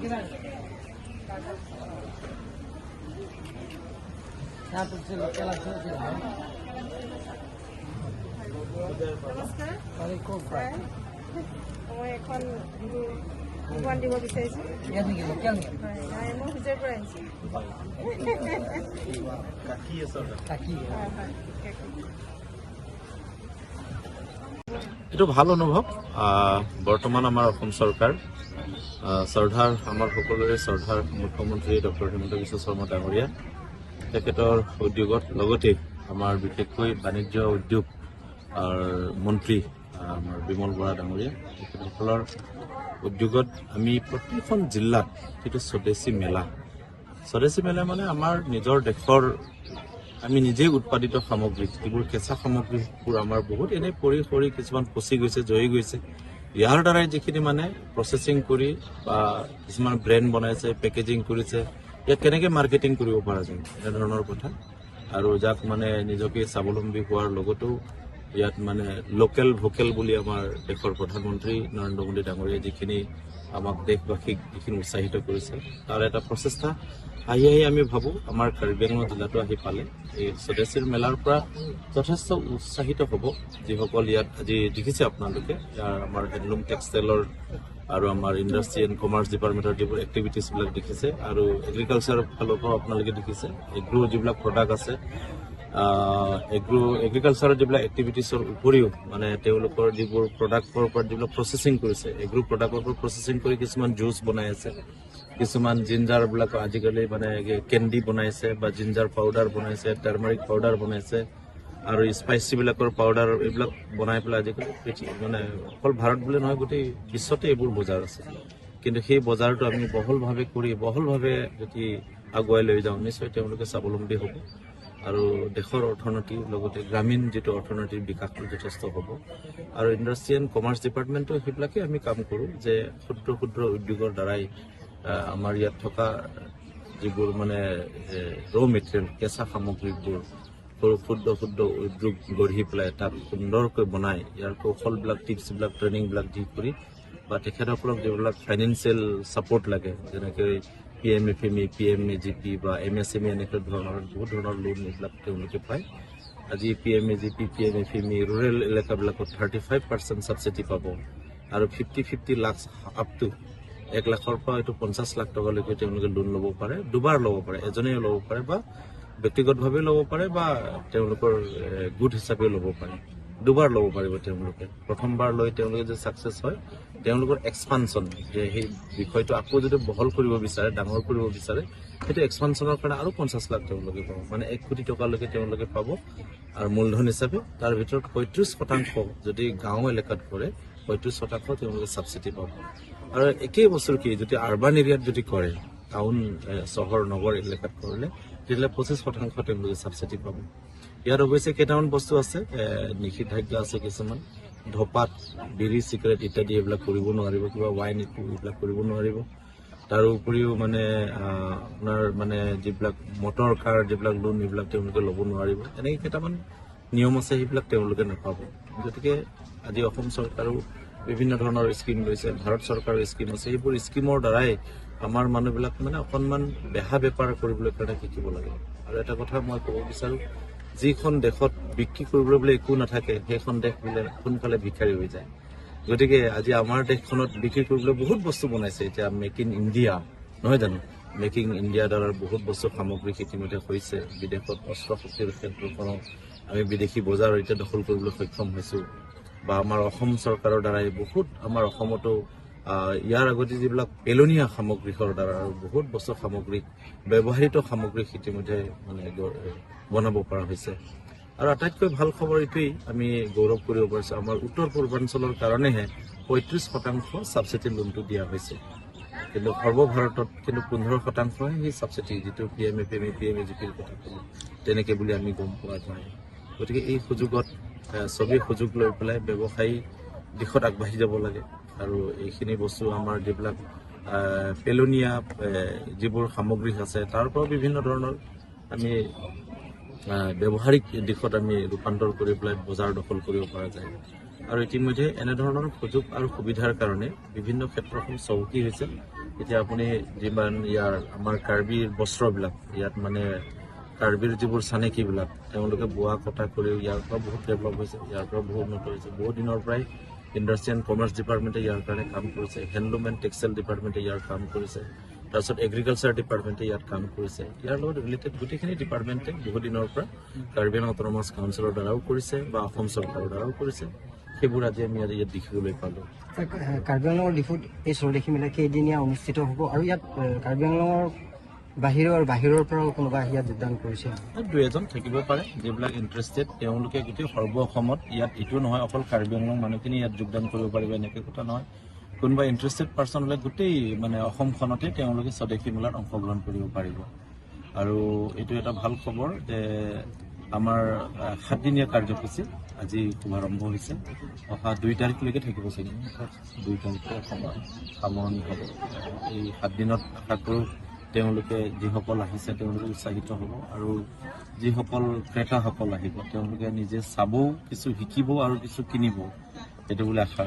নমস্কাৰ। মই এখন বিহুৱান দিব বিচাৰিছোঁ। হয়, মই হোজাইৰ পৰা আহিছোঁ। হয় হয়। এইটো ভাল অনুভৱ। বৰ্তমান আমাৰ অসম চৰকাৰ, শ্ৰদ্ধাৰ, আমাৰ সকলোৰে শ্ৰদ্ধাৰ মুখ্যমন্ত্ৰী ডক্টৰ হিমন্ত বিশ্ব শৰ্মা ডাঙৰীয়া, তেখেতৰ উদ্যোগত, লগতে আমাৰ বিশেষকৈ বাণিজ্য উদ্যোগ মন্ত্ৰী আমাৰ বিমল বৰা ডাঙৰীয়া, তেখেতসকলৰ উদ্যোগত আমি প্ৰতিখন জিলাত যিটো স্বদেশী মেলা, স্বদেশী মেলা মানে আমাৰ নিজৰ দেশৰ আমি নিজেই উৎপাদিত সামগ্ৰী, যিবোৰ কেঁচা সামগ্ৰীবোৰ আমাৰ বহুত এনেই পৰি সৰি কিছুমান পচি গৈছে, জয়ী গৈছে, ইয়াৰ দ্বাৰাই যিখিনি মানে প্ৰচেছিং কৰি বা কিছুমান ব্ৰেণ্ড বনাইছে, পেকেজিং কৰিছে, ইয়াক কেনেকৈ মাৰ্কেটিং কৰিব পৰা যায়, এনেধৰণৰ কথা। আৰু যাক মানে নিজকে স্বাৱলম্বী হোৱাৰ লগতেও ইয়াত মানে লোকেল ভোকেল বুলি আমাৰ দেশৰ প্ৰধানমন্ত্ৰী নৰেন্দ্ৰ মোদী ডাঙৰীয়াই যিখিনি আমাক দেশবাসীক যিখিনি উৎসাহিত কৰিছে, তাৰ এটা প্ৰচেষ্টা আহি আহি আমি ভাবোঁ আমাৰ কাৰ্বি আংলং জিলাতো আহি পালে। এই স্বদেশীৰ মেলাৰ পৰা যথেষ্ট উৎসাহিত হ'ব যিসকল ইয়াত আজি দেখিছে আপোনালোকে, ইয়াৰ আমাৰ হেণ্ডলুম টেক্সটাইলৰ আৰু আমাৰ ইণ্ডাষ্ট্ৰি এণ্ড কমাৰ্চ ডিপাৰ্টমেণ্টৰ যিবোৰ এক্টিভিটিছবিলাক দেখিছে, আৰু এগ্ৰিকালচাৰৰ ফালৰ পৰাও আপোনালোকে দেখিছে এগ্ৰ' যিবিলাক প্ৰডাক্ট আছে, এগ্ৰিকালচাৰৰ যিবিলাক এক্টিভিটিছৰ উপৰিও মানে তেওঁলোকৰ যিবোৰ প্ৰডাক্টৰ ওপৰত যিবিলাক প্ৰচেছিং কৰিছে, এগ্ৰ' প্ৰডাক্টৰ ওপৰত প্ৰচেছিং কৰি কিছুমান জুচ বনাই আছে, কিছুমান জিঞ্জাৰবিলাক আজিকালি মানে কেণ্ডি বনাইছে বা জিঞ্জাৰ পাউডাৰ বনাইছে, টাৰ্মাৰিক পাউডাৰ বনাইছে, আৰু স্পাইচিবিলাকৰ পাউডাৰ, এইবিলাক বনাই পেলাই আজিকালি মানে অকল ভাৰত বুলি নহয়, গোটেই বিশ্বতে এইবোৰ বজাৰ আছে। কিন্তু সেই বজাৰটো আমি বহলভাৱে কৰি বহলভাৱে যদি আগুৱাই লৈ যাওঁ, নিশ্চয় তেওঁলোকে স্বাৱলম্বী হ'ব আৰু দেশৰ অৰ্থনীতি লগতে গ্ৰামীণ যিটো অৰ্থনীতিৰ বিকাশটো যথেষ্ট হ'ব। আৰু ইণ্ডাষ্ট্ৰি এণ্ড কমাৰ্চ ডিপাৰ্টমেণ্টো সেইবিলাকেই আমি কাম কৰোঁ যে ক্ষুদ্ৰ ক্ষুদ্ৰ উদ্যোগৰ দ্বাৰাই আমাৰ ইয়াত থকা যিবোৰ মানে ৰ' মেটেৰিয়েল, কেঁচা সামগ্ৰীবোৰ সৰু ক্ষুদ্ৰ ক্ষুদ্ৰ উদ্যোগ গঢ়ি পেলাই তাক সুন্দৰকৈ বনাই ইয়াৰ কৌশলবিলাক, টিপছবিলাক, ট্ৰেইনিংবিলাক দি কৰি বা তেখেতসকলক যিবিলাক ফাইনেন্সিয়েল ছাপৰ্ট লাগে, যেনেকৈ PMFME, PMAGP বা MSME, এনেকুৱা ধৰণৰ বহুত ধৰণৰ লোন এইবিলাক তেওঁলোকে পায়। আজি PMAGP, PMFME rural এলেকাবিলাকত 35% subsidy পাব আৰু 50 লাখ আপ টু 1 লাখৰ পৰা এইটো 50 লাখ টকালৈকে তেওঁলোকে লোন ল'ব পাৰে, দুবাৰ ল'ব পাৰে, এজনেও ল'ব পাৰে বা ব্যক্তিগতভাৱেও ল'ব পাৰে বা তেওঁলোকৰ গোট হিচাপেও ল'ব পাৰে, দুবাৰ ল'ব পাৰিব তেওঁলোকে। প্ৰথমবাৰ লৈ তেওঁলোকে যদি ছাকচেছ হয়, তেওঁলোকৰ এক্সপানশ্যন, যে সেই বিষয়টো আকৌ যদি বহল কৰিব বিচাৰে, ডাঙৰ কৰিব বিচাৰে, সেইটো এক্সপানশ্যনৰ কাৰণে আৰু 50 লাখ তেওঁলোকে পাব, মানে 1 কোটি টকালৈকে তেওঁলোকে পাব। আৰু মূলধন হিচাপে তাৰ ভিতৰত 35% যদি গাঁও এলেকাত কৰে, 35% তেওঁলোকে ছাবচিডি পাব। আৰু একেই বস্তু কি যদি আৰবান এৰিয়াত যদি কৰে, টাউন চহৰ নগৰ এলেকাত কৰিলে, তেতিয়াহ'লে 25% তেওঁলোকে ছাবচিডি পাব। ইয়াত অৱশ্যে কেইটামান বস্তু আছে, নিষেধাজ্ঞা আছে কিছুমান, ধপাত, বিড়ি, চিগাৰেট ইত্যাদি এইবিলাক কৰিব নোৱাৰিব, কিবা ৱাইন এইবিলাক কৰিব নোৱাৰিব। তাৰ উপৰিও মানে আপোনাৰ মানে যিবিলাক মটৰ কাৰ যিবিলাক লোন এইবিলাক তেওঁলোকে ল'ব নোৱাৰিব, এনেকৈ কেইটামান নিয়ম আছে, সেইবিলাক তেওঁলোকে নাপাব। গতিকে আজি অসম চৰকাৰেও বিভিন্ন ধৰণৰ স্কীম লৈছে, ভাৰত চৰকাৰৰ স্কীম আছে, সেইবোৰ স্কীমৰ দ্বাৰাই আমাৰ মানুহবিলাক মানে অকণমান বেহা বেপাৰ কৰিবলৈ কাৰণে শিকিব লাগে। আৰু এটা কথা মই ক'ব বিচাৰোঁ, যিখন দেশত বিক্ৰী কৰিবলৈ বোলে একো নাথাকে, সেইখন দেশ বোলে সোনকালে ভিখাৰী হৈ যায়। গতিকে আজি আমাৰ দেশখনত বিক্ৰী কৰিবলৈ বহুত বস্তু বনাইছে, এতিয়া মেক ইন ইণ্ডিয়া নহয় জানো, মেক ইন ইণ্ডিয়াৰ দ্বাৰা বহুত বস্তু সামগ্ৰী ইতিমধ্যে হৈছে। বিদেশত অস্ত্ৰ শক্তিৰ ক্ষেত্ৰখনত আমি বিদেশী বজাৰ এতিয়া দখল কৰিবলৈ সক্ষম হৈছোঁ, বা আমাৰ অসম চৰকাৰৰ দ্বাৰাই বহুত আমাৰ অসমতো ইয়াৰ আগতে যিবিলাক পেলনীয়া সামগ্ৰীৰ দ্বাৰা আৰু বহুত বস্তু সামগ্ৰী, ব্যৱহৃত সামগ্ৰী ইতিমধ্যে মানে বনাব পৰা হৈছে। আৰু আটাইতকৈ ভাল খবৰ এইটোৱেই, আমি গৌৰৱ কৰিব পাৰিছোঁ, আমাৰ উত্তৰ পূৰ্বাঞ্চলৰ কাৰণেহে 35% ছাবচিডি লোনটো দিয়া হৈছে, কিন্তু সৰ্বভাৰতত কিন্তু 15%হে সেই ছাবচিডি, যিটো PMFME, PMAGPৰ কথা ক'লোঁ, তেনেকৈ বুলি আমি গম পোৱা যায়। গতিকে এই সুযোগত চবেই সুযোগ লৈ পেলাই ব্যৱসায়ী দিশত আগবাঢ়ি যাব লাগে। আৰু এইখিনি বস্তু আমাৰ যিবিলাক পেলনীয়া যিবোৰ সামগ্ৰী আছে, তাৰ পৰাও বিভিন্ন ধৰণৰ আমি ব্যৱহাৰিক দিশত আমি ৰূপান্তৰ কৰি পেলাই বজাৰ দখল কৰিব পৰা যায়। আৰু ইতিমধ্যে এনেধৰণৰ সুযোগ আৰু সুবিধাৰ কাৰণে বিভিন্ন ক্ষেত্ৰখন চহকী হৈছে। এতিয়া আপুনি যিমান ইয়াৰ আমাৰ কাৰ্বিৰ বস্ত্ৰবিলাক ইয়াত মানে কাৰ্বিৰ যিবোৰ চানেকিবিলাক তেওঁলোকে বোৱা কটা কৰিও ইয়াৰ পৰা বহুত ডেভেলপ হৈছে, ইয়াৰ পৰা বহুত উন্নত হৈছে। বহুত দিনৰ পৰাই ইণ্ডাষ্ট্ৰি এণ্ড কমাৰ্চ ডিপাৰ্টমেণ্টে ইয়াৰ কাৰণে কাম কৰিছে, হেণ্ডলুম এণ্ড টেক্সটাইল ডিপাৰ্টমেণ্টে ইয়াৰ কাম কৰিছে, তাৰপিছত এগ্ৰিকালচাৰ ডিপাৰ্টমেণ্টে ইয়াত কাম কৰিছে। ইয়াৰ লগত ৰিলেটেড গোটেইখিনি ডিপাৰ্টমেণ্টে বহুত দিনৰ পৰা কাৰ্বি আংলং অট'নমাছ কাউন্সিলৰ দ্বাৰাও কৰিছে বা অসম চৰকাৰৰ দ্বাৰাও কৰিছে। সেইবোৰ আজি আমি ইয়াত দেখিবলৈ পালোঁ। কাৰ্বি আংলঙৰ ডিফুত এই স্বদেশী মেলা কেইদিনীয়া অনুষ্ঠিত হ'ব আৰু ইয়াত কাৰ্বি আংলঙৰ বাহিৰৰ আৰু বাহিৰৰ পৰাও কোনোবা আহি ইয়াত যোগদান কৰিছে? দুই এজন থাকিব পাৰে যিবিলাক ইণ্টাৰেষ্টেড, তেওঁলোকে গোটেই সৰ্ব অসমত ইয়াত এইটো নহয় অকল কাৰ্বি আংলং মানুহখিনি ইয়াত যোগদান কৰিব পাৰিব এনেকৈ কথা নহয়। কোনোবা ইণ্টাৰেষ্টেড পাৰ্চন হ'লে গোটেই মানে অসমখনতে তেওঁলোকে স্বদেশী মেলাত অংশগ্ৰহণ কৰিব পাৰিব। আৰু এইটো এটা ভাল খবৰ যে আমাৰ 7 দিনীয়া কাৰ্যসূচী আজি শুভাৰম্ভ হৈছে। অহা 2 তাৰিখলৈকে থাকিব চাগে, 2 তাৰিখে সামৰণি হ'ব। এই 7 দিনত আশা কৰোঁ তেওঁলোকে যিসকল আহিছে তেওঁলোকে উৎসাহিত হ'ব আৰু যিসকল ক্ৰেতাসকল আহিব তেওঁলোকে নিজে চাবও, কিছু শিকিব আৰু কিছু কিনিব, সেইটো বুলি আশা।